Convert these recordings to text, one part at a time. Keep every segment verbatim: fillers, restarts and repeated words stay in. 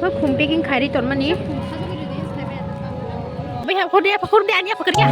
Khum packing khairi tonmani. Bai ha khode pa khode ani pa khode.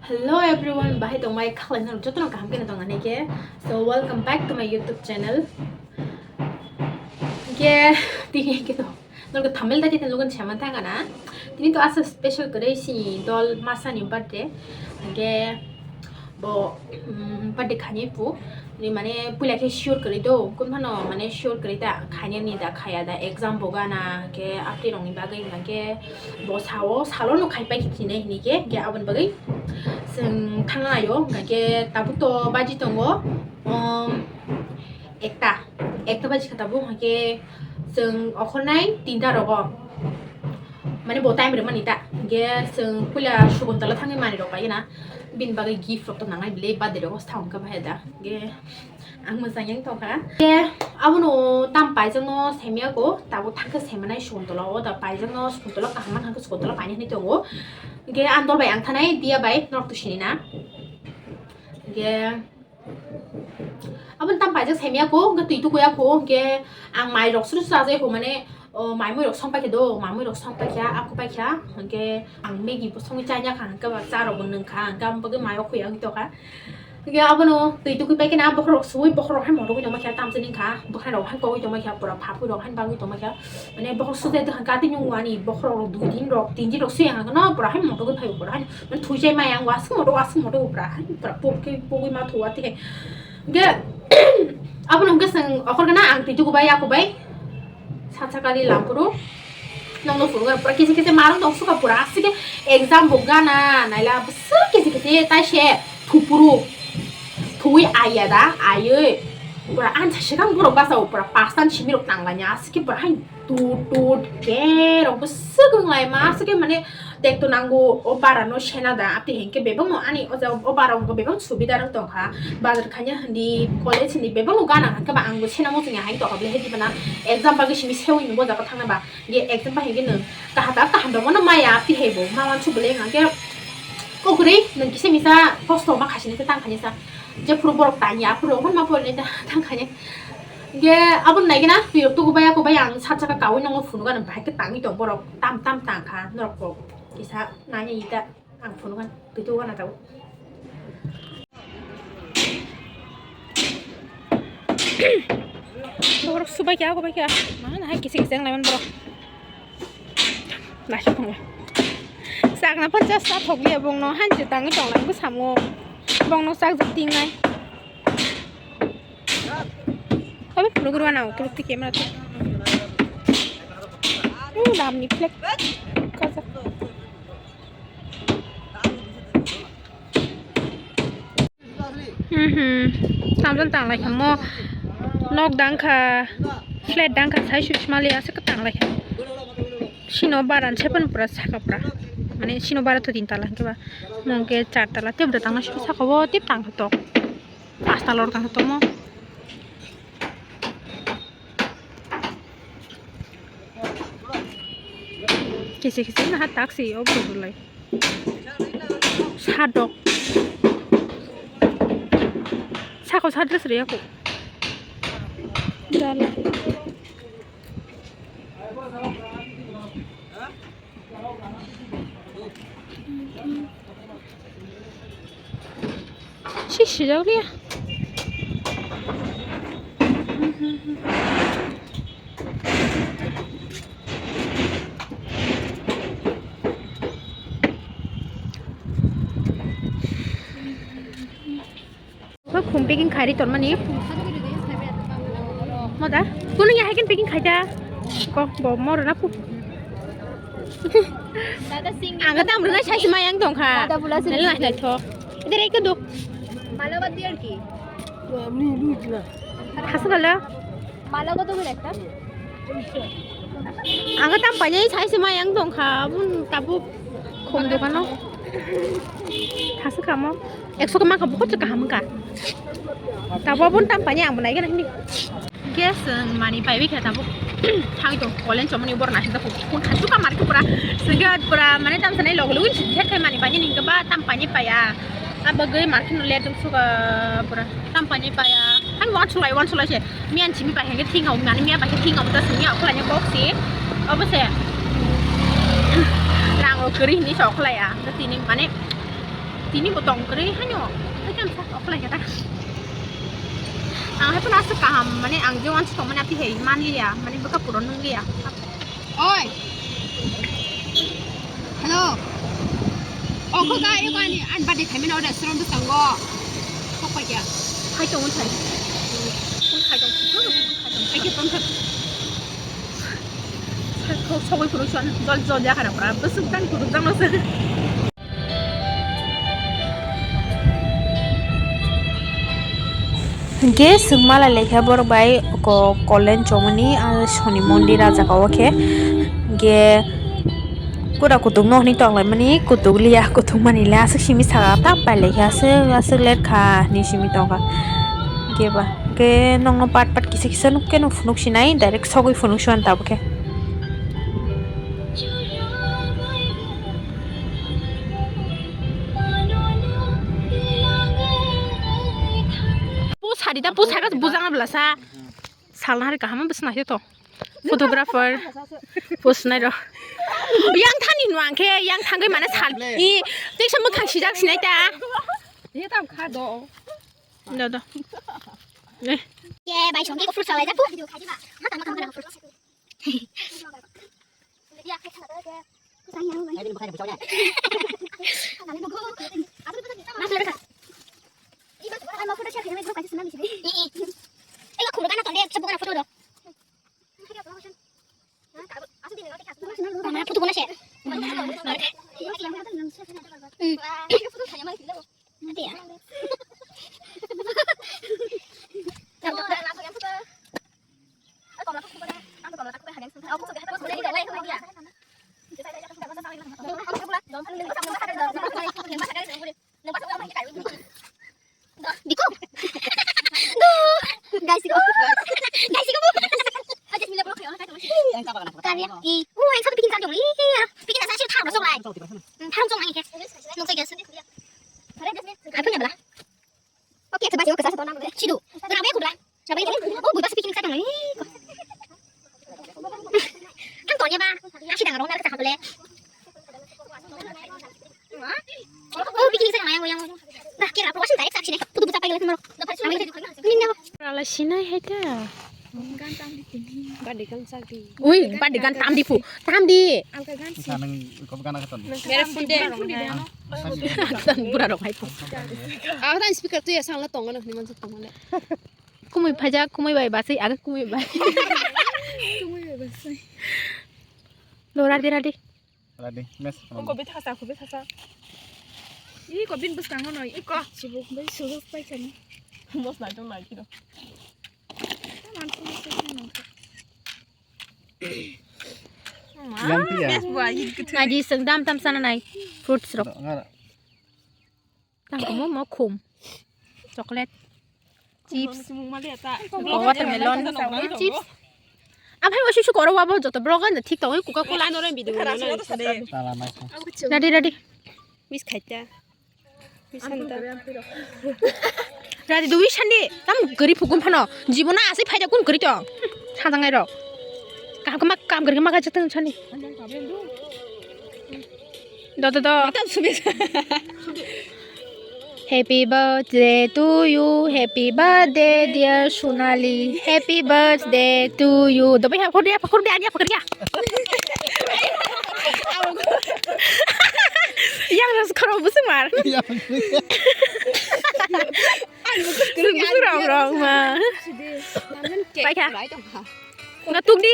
Hello everyone, bahai tongmai khalai nang jotono kaham khe tong ani khe. So welcome back to my YouTube channel. Khe tini khe to Nokha thumbnail dati tei nukgwi se man thangkha na. Tini to aswk special kwrwi chini dol masa ni birthday. Hwnkhe bo, um, birthday khainai pu. Ni mane puila khe sure kwrwi do. Kun phano mane sure kwrwi ta khainani da khaya da exam bo gana hwnkhe apri rokni bagwi hwnkhe bo sao salo no khai pai khe chinai hini khe hwnkhe aboni bagwi chwng thangna naio hwnkhe tabuk to baji tongo, um, ekta. Ekta baji kha tabuk hwnkhe chwng okhornai tinta rogo mane bo time rwmani ta. Hwnkhe chwng puila Sukuntala thangwi manwi rok paigwna. Bini bagwi gift rok to nangnai bile birthday rogo se thang khe bahai da. Hwnkhe ang mwchang yang tongkha. Hwnkhe abono tam paijakno semiya ko tabuk thangkhe semanai Sukuntala o da paijakno Sukuntala kaham man hwnkhe Sukuntala painai hinwi tongo. Hwnkhe ang dol bai ang thanai diya bai norok to sini na. Hwnkhe Aboni tam paijak saimaya ko, hwnkhe twi tukuya ko, hwnkhe ang mai rok suru suru achai ko, mane, o, mai mui rok song paikha do, mai mui rok song paikha, ako paikha, hwnkhe ang Maggie bo songwi chanya kha, hwnkhe ba cha rok bo nwng kha, hwnkhe aboni bagwi mai o khuya wng tokha. Hwnkhe abono twi tukui paikhe na bokhorok suwi, bokhorok hai motogwi tongma kha, tamsani wngkha, bwkhai rok hai kogwi tongma kha, pura phapui rok hai bagwi tongma kha. Mane bokhorok sujai dohon kati nyung wani bokhorok rok dui din rok tin din rok sui ang no pura hai moto gwi phai pura hai mane thui jai mai ang wasuk moto wasuk moto pura hai pura pok ke pogwi ma thuwa tike ge abo nung ke seng okor gana ang twi tugu bai aku bai sacha kali lampuru nong no phuru pura kisi kisi marung dong suka pura asike exam bo gana naila bwswk kisi kisi tai se thupuru thui aya da ayoi pura ansa sikang borok basa pura pastan simi rok tang lanya asike pura hai Tut tut ke rok bwswk wng lai ma aswk ke mane tekto nango o bara no sena da ati hengke bebak no ani o jaga o bara wngkha bebak subida rok tongkha bazar khaina hindi college hindi bebak no gana hwnkhe ba ang bo sena muchungya hai tongkha bele hedi bana exam bagwi simi sewi nungbo jaga thangna ba ye exam ba hengke nung kaham da kaham da mano maya ati hai bo ma wansu bele hwnkhe kokri nung kisa misa kosto ma khasini khe tang khaini sa jephuru borok tanya aphuru hwnma porni tang khaini. Ge abon naigena, pirok tugu baya ko baya ang sat saka kawi nongo phunuk ano bahai ke tangwi tong borok tam tam tang kha norok ko kisa nanya ita ang phunuk an pitu gana tau. Borok subai kya ko bai kya mana hai kisi kisi ang laman borok. Naisik tongo. Sakna phan cha sa thokliya bongno hanchi tangwi tongla bwsamo. Bongno chakjak tingnai. Obo phunuk rw anw turuk twi camera twi. Uuu, damni flag kajak. Mhm. Tamjani tanglai kha mo. Nok dang kha, flat dang kha, sai susi mali aswk tanglai kha. Sino bara se pan pura saka pura. Mane sino bara to tin tala hwnkhe ba. Mo hwnkhe char tala tei bwdai tangna saka o tei tang kha tok. Pas tala rok tang kha tok mo. Kisi kisi na ha taksi o bwrwi lai. Sadok. Sako sadres re ako. Dala. Si sijak liya. Khum packing khairi tonmani. Moda? Kunu ya haikin packing khaida. Ko bo moro na pu. Ang kata amruna sai sima yang tongkha. Nai nai tho. Idhar ek do. Mala bad diya ki? Hasu kala. Mala ko to bhi lagta. Ang tam painai sai sima yang tongkha. Bun tabuk khum dokano. Hasu kamo. Ekso kama ka bukot kaham ka. Tabo bun tam painai ang bunai gana hindi. Gas mani paibi kha tabuk. Thangwi tong, kolen chomoni borok naising tong, phone khai suka market pura, singke pura, mane tam sanai log login si khe khai mani bani ningke ba tam pani paya, abagwi market no le tong suka pura, tam pani paya, hai wan sulai, wan sulai se, miyan simi pai henge thing hau, mane miya pai henge thing hau, ta simi hau khlai ni box si, obo se, rang rok kwrwi hini sok khlai ya, tini mane, tini bo tong kwrwi haino, hai tam sa sok khlai ya ta. Ang hai phano aswk kaham, mane ang je uansuk tongmani ati hai manliya, mane bwkha puro nwngliya. Oi. Hello. Oko ga eko ani an birthday khaimani order srom bwskango. Kok pai kya? Hai tong unsai. Phone khai tong. Hai ke tong thak. Sogwi phuru son jol jol ya khara pura. Bwswk dan phuru jang no se. Hwnkhe swngma lai laikha borok bai ko-, kolen chomoni a soni mondir a jaga o khe. Hwnkhe kura kutung no hwnwi tong laimani, kutuk liya, kutuk mani le aswk simi saka ta pai laikha, aswk, aswk let kha hwnwi simi tongkha. Hwnkhe ba, hwnkhe nokno pat pat kisa kisa nuk khe nuk phunuk sinai, direct sogwi phunuk si mano tabuk khe. Pu sari da, pu saka bujang na bwlasa. Salna hari kaham bwsna khe to. Photographer. Post nai ro. Yang thani nuang khe, yang thangwi mane sal. I, tei sa mwkhang sijak sinai ta. Ye tam kha do. Do, do. Eh. Ye, bai song khe fruit salai jak pu. Mana photo ko na se. Hmm. Ate ya. Diko. Guys, diko. Guys, diko. Karya. I, oh, yang satu bikin satu. Iya. Bikin satu sih, tahu, langsung lain. Hmm, tahu, langsung lain, ya. Nung saya, guys. Apa nya, bela? Oke, coba sih, kesal satu nama. Sidu. Kenapa ya, aku bilang? Kenapa ini? Oh, buta speaking saya dong. Ih, kok. Kan tanya, Bang. Aku sedang ngomong, aku tak boleh. Oh, bikin saya yang, yang, yang. Nah, kira apa sih, tarik saksi nih. Putu buta apa yang mau? Ini nih, apa? Rala sinai hai ta. Ui, badi gan tam di pu. Tam di. Sa nang ko gana khatan. Mere phone de. Tan bura rok hai pu. Ah, tan speaker tu ya sang la tong na ni man tong le. Kumui phaja, kumui bai basai, aga kumui bai. Kumui bai basai. Lo radi radi. Radi, mes. Ko bit hasa, ko bit hasa. I ko bin bus kango no, i ko. Sibuk bai sibuk pai kani. Bos na tong lai kiro. Yang tiya. Ngaji sengdam tam sana nai fruits rok. Ngara. Tang komo mo khum. Chocolate. Chips. Watermelon. Chips. Amhai wasu su koro wabo joto brogan thik tong Coca Cola no re video. Tala mai. Ready ready. Wis khaita. Rati dui sandi tam gari phukum phano jibono asai phaida kun gari tong. Sadangai rok. Kaham kama kam gari kama gaja tong sandi. Do do do. Tam subi. Happy birthday to you, happy birthday dear Sonali, happy birthday to you. Do bai ha khordi ha khordi ani ha khordi ha. Yang ras khoro busu mar. Busu rong rong ma. Pai kha. Nga tuk di.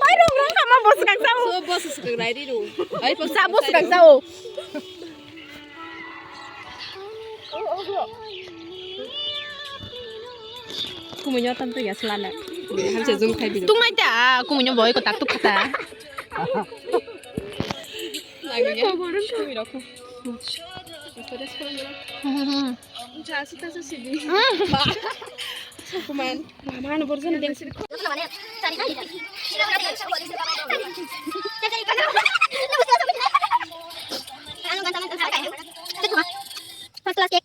Ai rong rong sama bos kang sao. Bos kang rai ri ru. Ai bos sa bos kang sao. Kumunyo tam tu ya selana. Hamsa zoom khai biru. Tung nai ta kumunyo boy ko tak tu kata. Lagi ya. Kumi rokho. Mama, ano borjani dance. First class cake.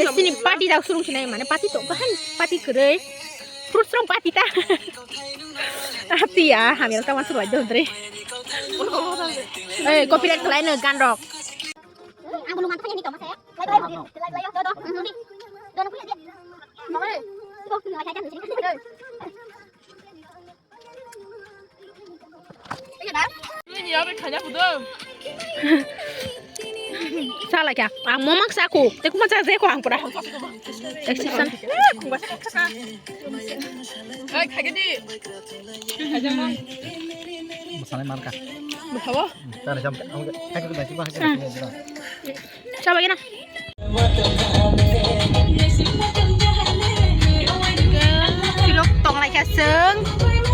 Sini pati dak surung sinai mane pati to bahan pati kwrwi fruits rong pati ta. Ati ya hamil ta masuk lagi dondre. Eh, copyright khlai no gan rok. Ang belum ngantuk ni tomo saya. Lai lai lai lai do do. Do do kuya dia. Mama. Ini ya be khanya kudo. Sala kya? Ang momang saku. Te kuma sa je ko ang pura. Exception. Ai khage di. Khage mo. Masalai marka. Bhawa. Tara jam ka, ang ka, ka, ka, ka, ka, ka, ka, ka. Chaba gina. Silok tong lai kha sung.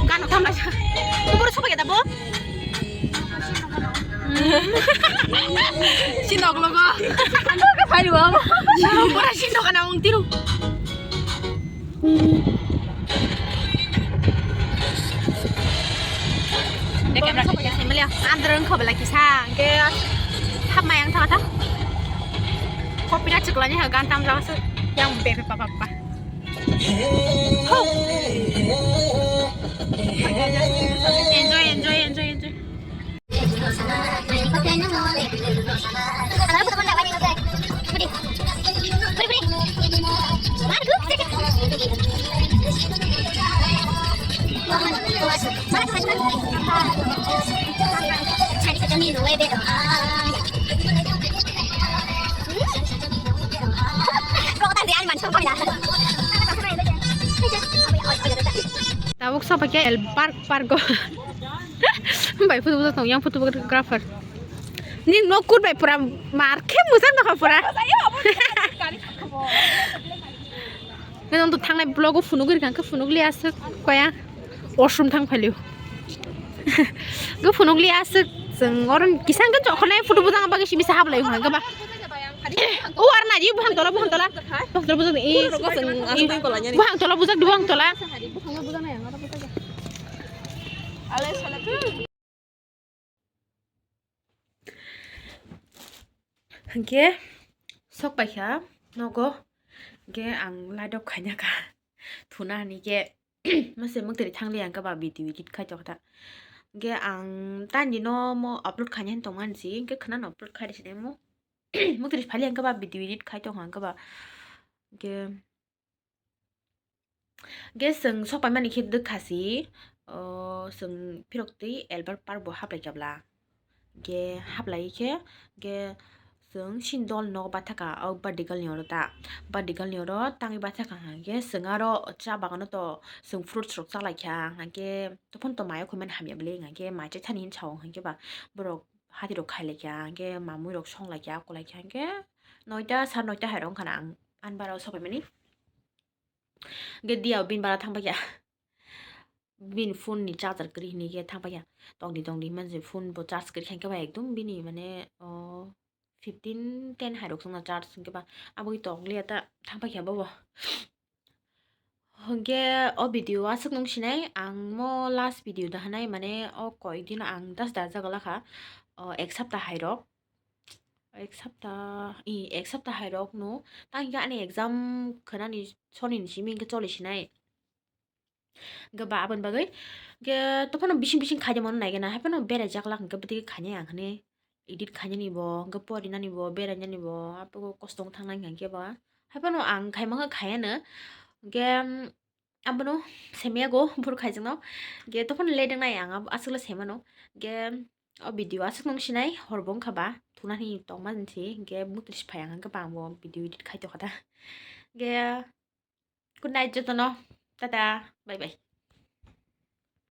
Gano tham lai kha. Kubur soba keda bo. Sinok logo. Ano ka phai bo. Pura sinok ana ung tiru. Andreng kho belai kisa, hingke hapmai ang thang thang. Copyright chwkla ni ha gan tam jaga se yang be be pa pa pa. Ho. Enjoy, enjoy, enjoy, enjoy. Tabuk soba khe el park, park o. Bai photo bujak tong yang photographer. Ning nok kut bai pura mar khe mujak nokha pura. Nang to thangnai vlog o phunugwi rikha khe phunukli aswk koya washroom thang phailio. Go phunukli aswk chwng oron kisang khe jokhonai photo bujak bagwi simi sa hablai wngkha ba. O ar nai di buhang tola, buhang tola. Buhang tola bujak ni. Buhang tola bujak di buhang tola. Hingke sok paikha nogo, hingke ang light off khaina kha thuna hini khe mase mwktwi thangli ang khe ba video edit khai tokha ta. Hingke ang tani no mo upload khaina hin tongmani si hingke khwnano upload khai risi mo mwktwi phali ang khe ba video edit khai tongkha ang khe ba hingke Ge chwng sok paimani khe dwkha si, o, chwng phirok twi Albert Park bo haplai kha bla. Ge haplai khe, ge chwng sini dol nogo bathakha, o Badigal ni oro ta, Badigal ni oro tangwi bathakha hwnkhe chwng aro cha bagano to chwng fruits rok chalai kha, hwnkhe tophon to mayo khumani hamya bwle, hwnkhe mai chaithani hinwi sao, hwnkhe ba borok hati rok khailai kha, hwnkhe mamui rok songlai kha, akolai kha, hwnkhe noita, sar noita hai rok wngkha na ang ani bara o sok paimani. Hwnkhe diya bini bara thang paikha. Bini phone ni charger kwrwi hinwi khe thang paikha. Tongdi tongdi hinmani phone bo charge kwrwi kha hwnkhe ba ekdom bini mane, o, fifteen ten hai rok chwngno charge hwnkhe ba aboni tong liya ta thang paikha bobo. Hwnkhe o video aswk nung sinai ang mo last video da hinai mane o koi dino ang das da jaga lakha, o, ek sapta hai rok. Ek sapta, i, ek sapta hai rok no. Tang hingke ani exam khwnani soni ni simi hingke choli sinai. Hingke ba aboni bagwi hingke tophano bising bising khaide mano naigena, haiphano beraijak lak hingke bwtwi khainai ang hwnwi edit khainani bo, hingke porinani bo, berainani bo, abo kosto wng thangnai hingke ba. Haiphano ang khaimano khaiano. Hingke, Abono semiyago boro khaijakno. Ge tophano late wngnai ang abo aswkle semano. Ge o video aswk nung sinai horbo wngkha ba thunani tongma se ge mukti se phai ang hwnkhe ba ang bo video edit khai tongkha ta. Ge good night jotono. Tata, bye bye.